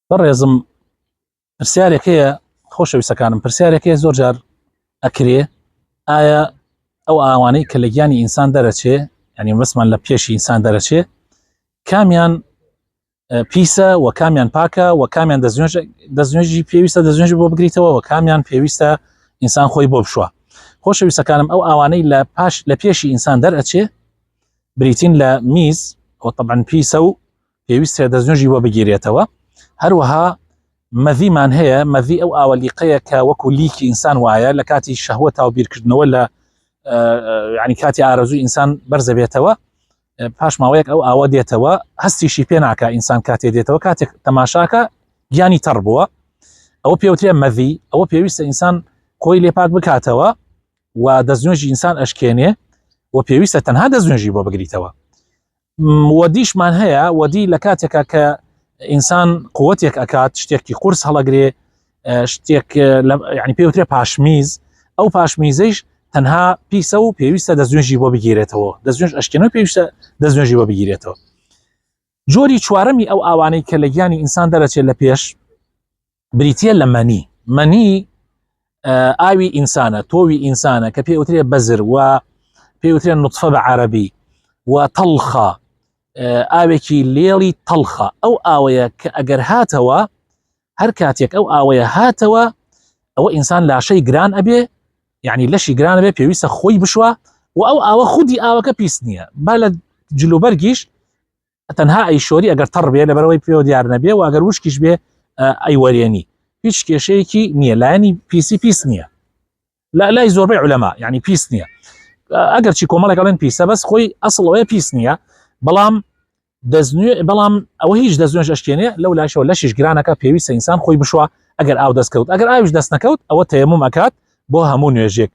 بەڕێزم پرسیارێک هەیە خۆشەویستەکانم پرسیارێک هەیە زۆر جار ئەکرێ ئایا ئەو ئاوانەی کە لە گیانی ئینسان دەرەچێ ینی مەسمان لە پێشی ئینسان دەرەچێ کامیان پیسە و کامیان پاکە و کامیان دەستنوێژی پێویستە دەستنوێژی بۆ بگریتەوە و کامیان پێویستە ئینسان خۆی بۆ بشوە خۆشەویستەکانم ئەو ئاوانەی لە پاش لە پێشی ئینسان دەرئەچێ بریتین لە میز و طبعا پیسە و پێویستە دەستنوێژی بۆ بگیرێتەوە هەروەها مەڤیمان هەیە مەڤی ئەو ئاوە لیقەیە کە وەکو لیکی ئینسان وایە لە کاتی شەهوە تا و بیرکردنەوە لە ینی کاتی ئارەزوو ئینسان بەرزەبێتەوە پاش ماوەیەک ئەو ئاوە دێتەوە هەستیشی پێ ناکە ئینسان کاتێ دێتەوە کاتێک تەماشاکە گیانی تەڕ بووە ئەوە پێوترێ مەڤی ئەوە پێویستە ئینسان خۆی لێ پاک بکاتەوە و دەستنوێژی ئینسان ئەشکێنێ و پێویستە تەنها دەستنوێژی بۆ بگریتەوە وەدیشمان هەیە وەدی لە کاتێکا کە ئینسان قوتێک ئەکات شتێکی قورس هەڵەگرێ شتێک ینی پێوترێ پاشمیز ئەو پاشمیزەیش تەنها پیسە و پێویستە دەستنوێژی بۆ بگیرێتەوە دەستنوێژ ئەشکێنەوە پێویستە دەستنوێژی بۆ بگیرێتەوە جۆری چوارەمی ئەو ئاوانەی کە لە گیانی ئینسان دەرەچێت لە پێش بریتە لە مەنی مەنی ئاوی ئینسانە تۆوی ئینسانە کە پێوترێ بەزر و پێوترێ نطفە بە عەربی و تەڵخە ئاوێکی لێڵی تەڵخە ئەو ئاوەیە کە ئەگەر هاتەوە هەر کاتێک ئەو ئاوەیە هاتەوە ئەوە ئینسان لاشەی گران ئەبێ یعنی لەشی گرانە بێ پێویستە خۆی بشوە و ئەو ئاوە خودی ئاوەکە پیس نییە با لە جلوبەرگیش تەنها ئەیشۆری ئەگەر تەڕ بێ لەبەرەوەی پێوە دیار نەبێ و ئەگەر وشکیش بێ ئەیوەرێنی هیچ کێشەیەکی نییە لایەنی پیسی پیس نییە لە لای زۆربەی علەما یعنی پیس نییە ئەگەر چی کۆمەڵێک ئەڵێن پیسە بەس خۆی ئەسڵەوەی پیس نییە بەڵام دەستنوێ بەڵام ئەوە هیچ دەستنوێژ ئەشکێنێ لەو لاشەوە لەشیش گرانەکە پێویستە ئینسان خۆی بشوە ئەگەر ئاو دەستکەوت ئەگەر ئاویش دەست نەکەوت ئەوە تەیەموم ئەکات بۆ هەموو نوێژێک.